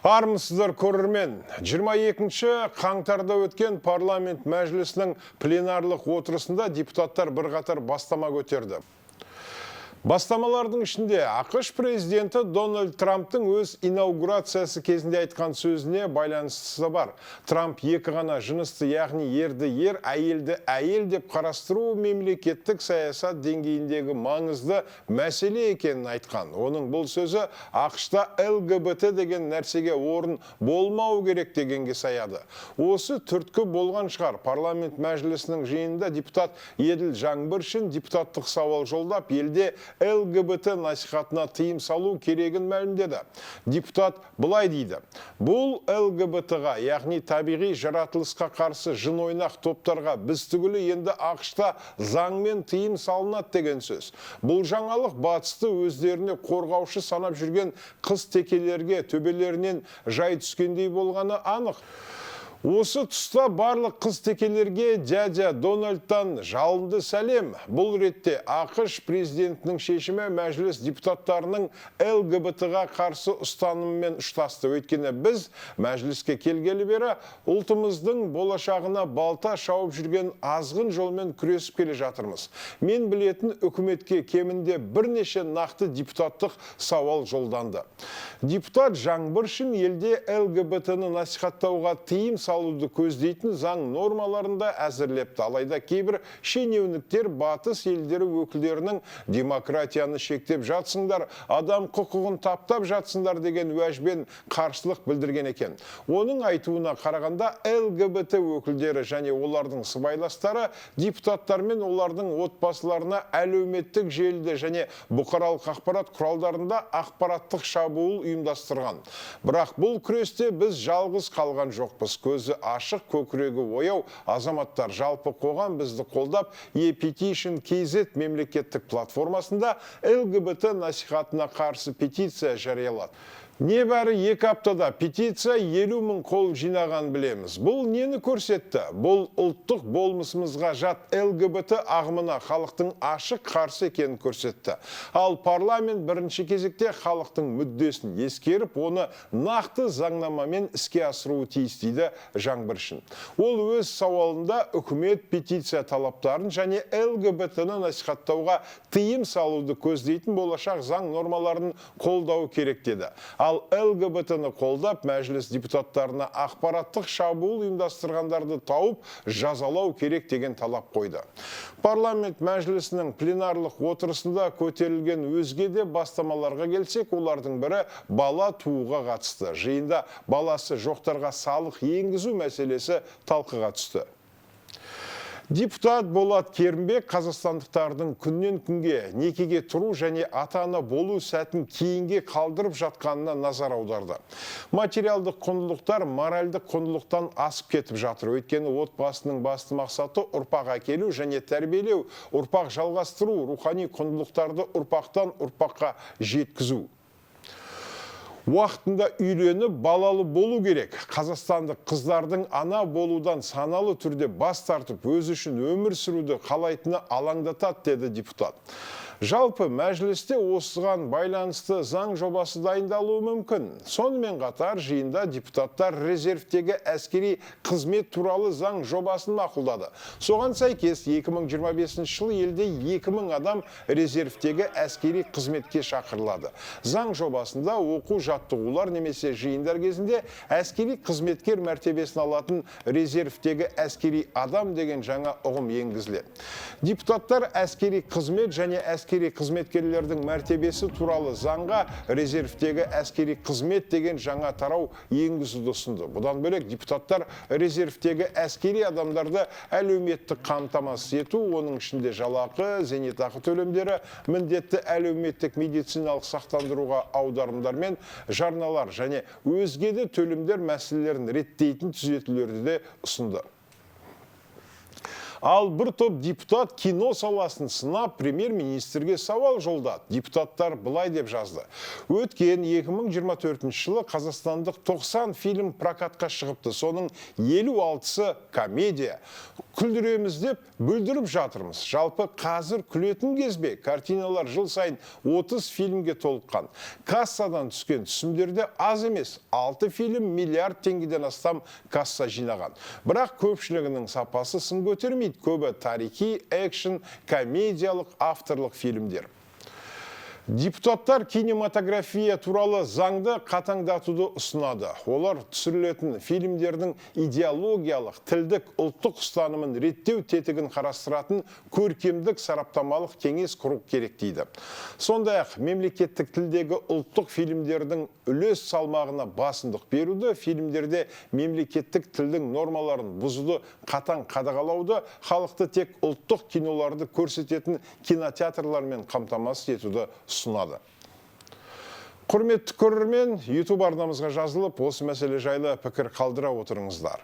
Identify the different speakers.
Speaker 1: Армысыздар, көрермен! 22 қаңтарда өткен парламент мәжілісінің пленарлық отырысында депутаттар бірқатар бастама көтерді. Бастамалардың ішінде АҚШ президенті Дональд Трамптың өз инаугурациясы кезінде айтқан сөзіне байланыстысы бар. Трамп екі ғана жынысты, яғни ерді ер, әйелді әйел деп қарастыру мемлекеттік саясат деңгейіндегі маңызды мәселе екенін айтқан. Оның бұл сөзі АҚШ-та ЛГБТ деген нәрсеге орын болмау керек дегенге саяды. Осы түрткі болған шығар. Парламент мәжілісінің жиынында депутат Еділ Жаңбыршин депутаттық сауал жолдап, елде ЛГБТ насихатына тыйым салу керегін мәлімдеді. Депутат былай дейді: «Бұл ЛГБТ-ға, яғни табиғи жаратылысқа қарсы жын ойнақ топтарға біз түгілі енді АҚШ-та заңмен тыйым салынады деген сөз. Бұл жаңалық батысты өздеріне қорғаушы санап жүрген қыз текелерге төбелерінен жай түскендей болғаны анық. Осы тұста барлық қыз текелерге дядя Дональдтан жалынды сәлем. Бұл ретте АҚШ президентінің шешімі мәжіліс депутаттарының ЛГБТ-ға қарсы ұстанымымен ұштасты. Өйткені біз мәжіліске келгелі бері ұлтымыздың болашағына балта шауып жүрген азғын жолмен күресіп келе жатырмыз. Мен білетін, үкіметке кемінде бірнеше нақты депутаттық сауал жолданды». Депутат Жаңбыршин елде ЛГБТ-ны насихаттауға тыйым салуды көздейтін заң нормаларын да әзірлепті. Алайда кейбір шенеуніктер батыс елдері өкілдерінің демократияны шектеп жатсыңдар, адам құқығын таптап жатсыңдар деген уәжбен қарсылық білдірген екен. Оның айтуына қарағанда, ЛГБТ өкілдері және олардың сыбайластары депутаттар мен олардың отбасыларына әлеуметтік желіде және бұқаралық ақпарат құралдарында ақпараттық шабуыл ұйымдастырған. Бірақ бұл күресте біз жалғыз қалған жоқпыз. Көзі ашық, көкірегі ояу азаматтар, жалпы қоғам бізді қолдап, e-petition KZ мемлекеттік платформасында ЛГБТ насихатына қарсы петиция жариялады. Небәрі 2 аптада петиция 50 мың қол жинаған білеміз. Бұл нені көрсетті? Бұл ұлттық болмысымызға жат ЛГБТ ағымына халықтың ашық қарсы екенін көрсетті. Ал парламент бірінші кезекте халықтың мүддесін ескеріп, оны нақты заңнамамен іске асыруы тиіс, дейді Жаңбыршин. Ол өз сауалында үкімет петиция талаптарын және ЛГБТ-ны насихаттауға тыйым салуды көздейтін болашақ заң нормаларын қолдау керек деді. Ал ЛГБТ-ны қолдап, мәжіліс депутаттарына ақпараттық шабуыл ұйымдастырғандарды тауып, жазалау керек деген талап қойды. Парламент мәжілісінің пленарлық отырысында көтерілген өзге де бастамаларға келсек, олардың бірі бала тууға қатысты. Жиында баласы жоқтарға салық енгізу мәселесі талқыға түсті. Депутат Болат Керімбек қазақстандықтардың күннен күнге некеге тұру және ата-ана болу сәтін кейінге қалдырып жатқанына назар аударды. Материалдық құндылықтар моральдық құндылықтан асып кетіп жатыр. Өйткені отбасының басты мақсаты ұрпақ әкелу және тәрбиелеу, ұрпақ жалғастыру, рухани құндылықтарды ұрпақтан ұрпаққа жеткізу. Уақытында үйленіп, балалы болу керек. Қазақстандық қыздардың ана болудан саналы түрде бас тартып, өзі үшін өмір сүруді қалайтыны алаңдатады, деді депутат. Жалпы, мәжілісте осыған байланысты заң жобасы дайындалуы мүмкін. Сонымен қатар жиында депутаттар резервтегі әскери қызмет туралы заң жобасын мақұлдады. Соған сәйкес 2025 жылы елде 2000 адам резервтегі әскери қызметке шақырылады. Заң жобасында оқу жаттығулар немесе жиындар кезінде әскери қызметкер мәртебесін алатын резервтегі әскери адам деген жаңа ұғым енгізіледі. Депутаттар әскери қызмет және әскери қызметкерлердің мәртебесі туралы заңға резервтегі әскери қызмет деген жаңа тарау енгізуді ұсынды. Бұдан бөлек депутаттар резервтегі әскери адамдарды әлеуметтік қамтамасыз ету, оның ішінде жалақы, зейнетақы төлемдері, міндетті әлеуметтік медициналық сақтандыруға аударымдар мен жарналар және өзге де төлемдер мәселелерін реттейтін түзетулерді де ұсынды. Ал бір топ депутат кино саласын сынап, премьер-министрге сауал жолдады. Депутаттар былай деп жазды: «Өткен 2024 жылы қазақстандық 90 фильм прокатқа шығыпты. Соның 56-сы комедия. Күлдіреміз деп бүлдіріп жатырмыз. Жалпы, қазір күлетін кез бе? Картиналар жыл сайын 30 фильмге толыққан. Кассадан түскен түсімдер де аз емес. 6 фильм миллиард теңгеден астам касса жинаған. Бірақ көпшілігінің сапасы сын көтермейді. Көбі тарихи, экшн, комедиялық, авторлық фильмдер». Депутаттар кинематография туралы заңды қатаңдатуды ұсынады. Олар түсірілетін фильмдердің идеологиялық, тілдік, ұлттық ұстанымын реттеу тетігін қарастыратын көркемдік сараптамалық кеңес құру керек дейді. Сондай-ақ мемлекеттік тілдегі ұлттық фильмдердің үлес салмағына басымдық беруді, фильмдерде мемлекеттік тілдің нормаларын бұзуды қатаң қадағалауды, халықты тек ұлттық киноларды көрсететін кинотеатрлармен қамтамасыз етуді ұсынады. Құрметті көрермен, YouTube арнамызға жазылып, осы мәселе жайлы пікір қалдыра отырыңыздар.